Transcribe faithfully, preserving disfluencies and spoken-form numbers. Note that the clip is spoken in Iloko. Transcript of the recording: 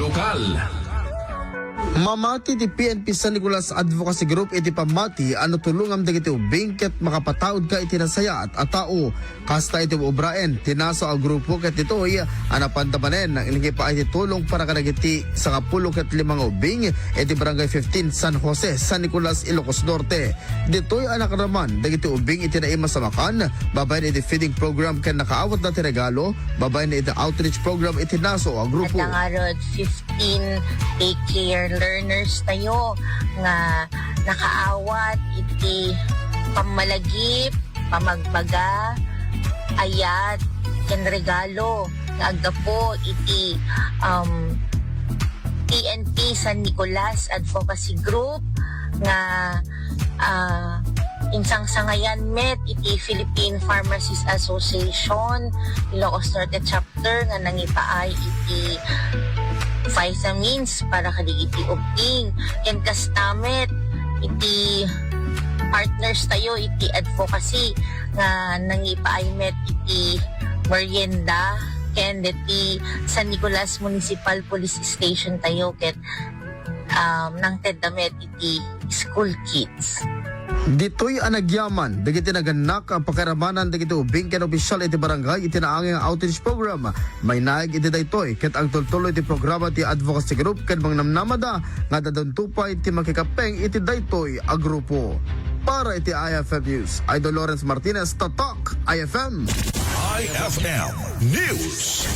Lokal. Mamati ti P N P San Nicolas Advocacy Group iti pammati a no tulongam dagiti ubbing ket makapataudka iti nasayaat a tao. Kasta iti obraen ti naso a grupo ket ditoy a napanda manen nangipaay ti tulong para kadagiti sangapulo ket lima nga ubbing iti Barangay fifteen San Jose, San Nicolas, Ilocos Norte. Ditoy a nakarman dagiti ubbing iti naimasamakan babaen iti feeding program ken nakaawatda ti regalo babaen iti outreach program iti naso a grupo. Adda ngarud fifteen daycare learners tayo nga nakaawat iti pammalagip, pamagbaga, ayat, ken regalo nga aggapu iti, um, P N P San Nicolas Advocacy Group nga, ah, insangsangayan met iti Philippine Pharmacists Association, Ilocos Norte Chapter, nga nangipaay iti vitamins para kadagiti ubbing. Ken kasta met iti partners tayo iti advocacy nga nangipaay met iti merienda ken deti San Nicolas Municipal Police Station tayo ket, um, nangtedda met iti school kids. Ditoy a nagyaman dagiti nagannak a pakairamanan dagiti ubbing ken opisyal iti barangay iti naangay nga outreach program. Mainaig iti daytoy ket agtultuloy ti programa ti advocacy group ken mangnamnamada nga adda danto pay ti makikapeng iti daytoy a grupo. Para iti I F M News, Idol Lawrence Martinez, Tatak I F M. I F M News.